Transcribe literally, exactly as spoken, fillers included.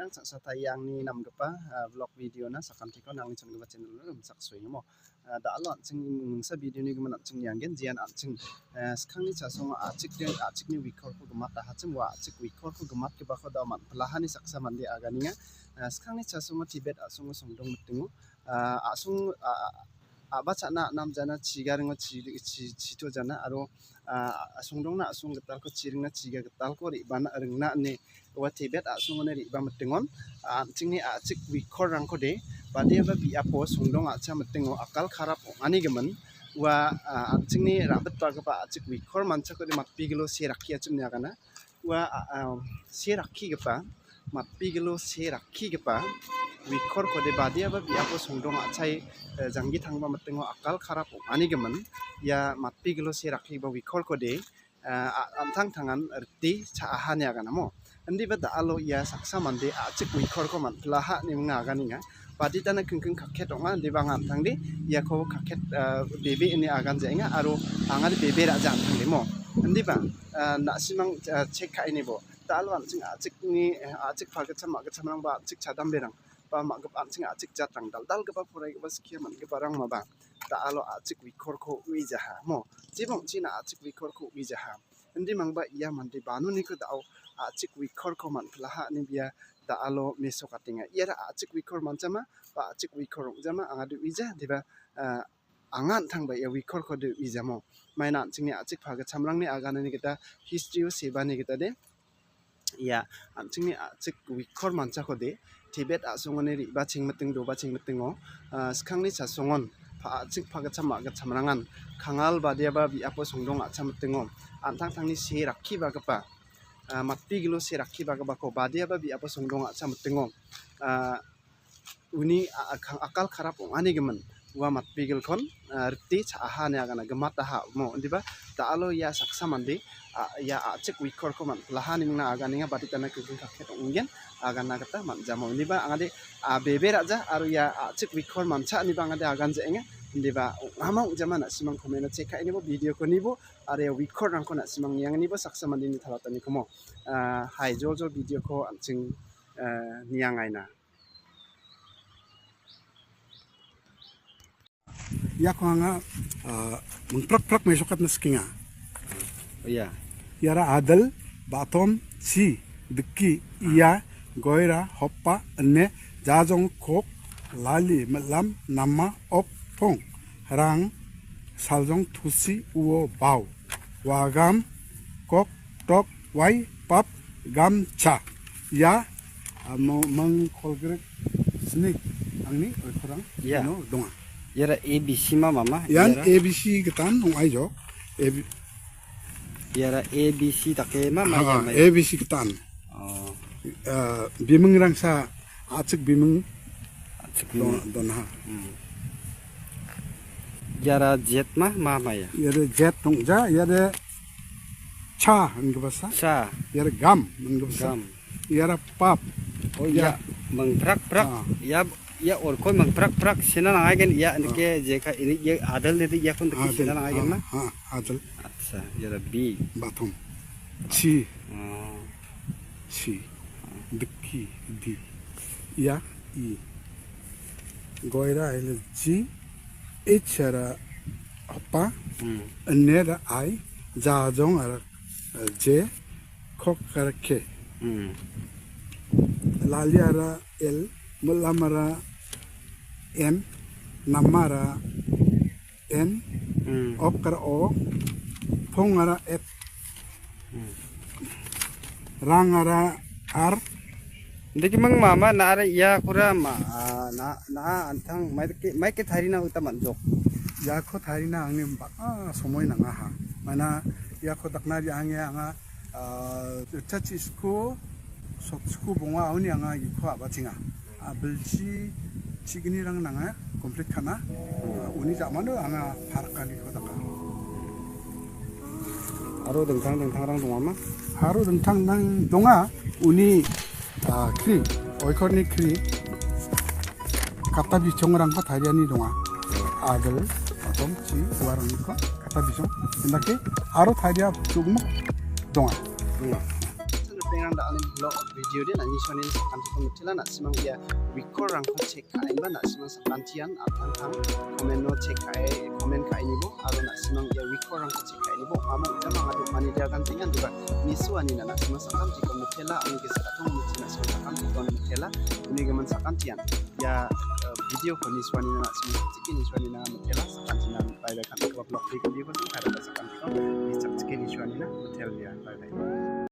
Nang saksa taia angni namgipa, ah, vlog video-na sakantikon angni channel-o rimchaksoengamo. Ah, da·alo an·ching mingsa video-ni gimin an·ching nianggen, jean an·ching, eh, skangni chasongo a·chik-, a·chikni wikorko gimatahachim, ua a·chik wikorko gimatgipako da·o man·pilahani saksa mande aganenga. Ah, skangni chasongo Tibet a·songo songdong mitingo. Ah, a·song, ah, a·ba cha·na a·namjana chigaringo chi-, chi-, chitojana aro, ah, songdongna a·song gitalko chiringna chiga gitalko re·bana ringna ine ua Tibet a·songoni re·ba mitingon, ah, an·chingni a·chik wikorrangkode badiaba biapo songdong a·cha mitingo akal karap ong·anigimin ua, ah, an·chingni rabitbagipa a·chik wikor manchakode matbigilo se rakkiachim ine agana. Ua, a, a, se rakkigipa, matbigilo se rakkigipa wikorkode badiaba biapo songdong a·chai, eh, janggi tangba mitingo akal karap ong·anigimin ia matbigilo se rakkigipa wikorkode, eh, a-, an·tangtangan rite cha·aha ine aganamo. Indiba da·alo ia saksa mande a·chik wikorko man·pilaha ine minga aganenga. Baditana kingking kaket ong·a, indiba anga an·tangde iako kaket, ah, bebe ine aganjaenga aro angade bebe ra·ja an·tangdemo. Indiba, ah, na·simang, ah, chek ka·inibo. Da·alo an·ching a·chikni, eh, a·chik pagitcham, magitchamrangba an·chik chadamberang ba magip-, an·ching a·chik jatrang dal·dalgipa poraigipa skie man·giparang maba. Da·alo a·chik wikorko uijaha mo. Jibongchina a·chik wikorko uijaha. Indimangba ia mande banoniko da·o a·chik wikorko man·pilaha ine bia da·alo mesokatenga. Iara a·chik wikor manchama ba a·chik wikor ong·jama angade uija, diba, ah, anga an·tangba ia wikorkode uijamo. Maina an·chingni a·chik pagitchamrangni aganani gita history-o sebani gitade ia an·chingni a·chik wikor manchakode Tibet a·songoni re·bachengmiting dobachengmitingo, ah, skangni chasongon pa-, a·chik pagitcham magitchamrangan kangal badiaba biapo songdong a·chamitingo an·tangtangni se rakkibagipa, ah, matbigilo se rakkibagipako badiaba biapo songdong a·chamitingo, ah, uni a-, a-, akal karap ong·anigimin ua matbigilkon, ah, rite cha·aha ine agana, gimataha mo. Indiba da·alo ia saksa mande, ah, ia a·chik wikorko man-, laha ine minga aganenga, baditana kingking kaket ong·gen, agana gita man·jamo. Indiba angade, ah, bebe ra·ja aro ia a·chik wikor mancha iniba angade aganjaenga. Indiba ong·ama ong·jama na·simang comment-o check ka·inibo, video-ko nibo, aro ia wikorrangko na·simang niangnibo saksa mandeni talatanikomo. Ah, hai, joljol video-ko an·ching, ah, niangaina. Iako anga, ah, mingprak-prak mesokatna sikenga. Oh, iya. Iara adil, batom, chi, diki, iya, goira, hoppa, ene, jajong, kok, lali, melam, nama, op, pong, rang, saljong, tusi, uo, bau, wagam, kok, tok, wai, pap, gam, cha. Ia, amo mangkolgrek sini angni oikorrang, iya, ino donga. Iara A B C ma mama? Ian iara? A B C gitan ong·aijok. A B- Iara A B C dake ma, ma, ha, iara ma? A B C gitan. Oh. Eh, bimingrangsa a·chik biming. A·chik biming. Don-, donha. Hmm. Iara Z ma, ma, ma ia? Iara Z ong·ja, iara cha, inggipasa. Cha. Iara gam, inggipasa. Gam. Iara pap. Oh, ia. Ia mangprak-prak. Ah. Ia, ia orkon mangprak-prak sina nangaigen ia, ah, indike jeka ini ia adal nede ia kon deke sina nangaigen ma? Ah, ah, adal. Acha, iara B. Batom. Chi. Oh. Chi. Diki, di. Ia, i. Goira, ele, ji. H ara, pa. Hmm. Ene ara, I. Jajong ara, eh, J. Kok ara, K. Hmm. Lali ara, L. Melam ara, M. Nama ara, N. Hmm. Op ara, O. Pong ara, F. Hmm. Rang ara, R. Deki mang mama na ara ia kura ma, ah, na, na antang mai ke, mai ke tari na uta manjok. Iako tarina angni bang·a somoi nang·aha. Mana iako dakna ri·ange anga, ah, ritchasku, sotku bonga aoni anga iko a·bachenga. A bilsi chignirang nanga complete ka·na. Ah, uni ja·mano anga parkaniko daka. Aro dingtang dingtangrang dongama? Aro dingtang dingtang donga. Uni, ah, kri, oikorni kri. Kata bisongrangko tariani donga. Adil, atom, chi, uarangko kata bisong. Indake aro taria chugmuk donga. Iya. Lo video de na·ni suani sakantiko mitela, na·simang ia record-rangko check ka·enba na·simang sakantian aptangtang comment-o check ka·e, comment ka·enibo aro na·simang ia record-rangko check ka·enibo amo itama anga do·mani dia gantengan duga nisuani na·simang sakantiko mitela, angni gesa ka·tong mitela, na·simang sakantiko mitela, uni gimin sakantian ia, eh, video-ko nisuani na·simang sakantiko nisuani na mitela, sakantinan bye bye kan·gipa vlog-ko video-ko sing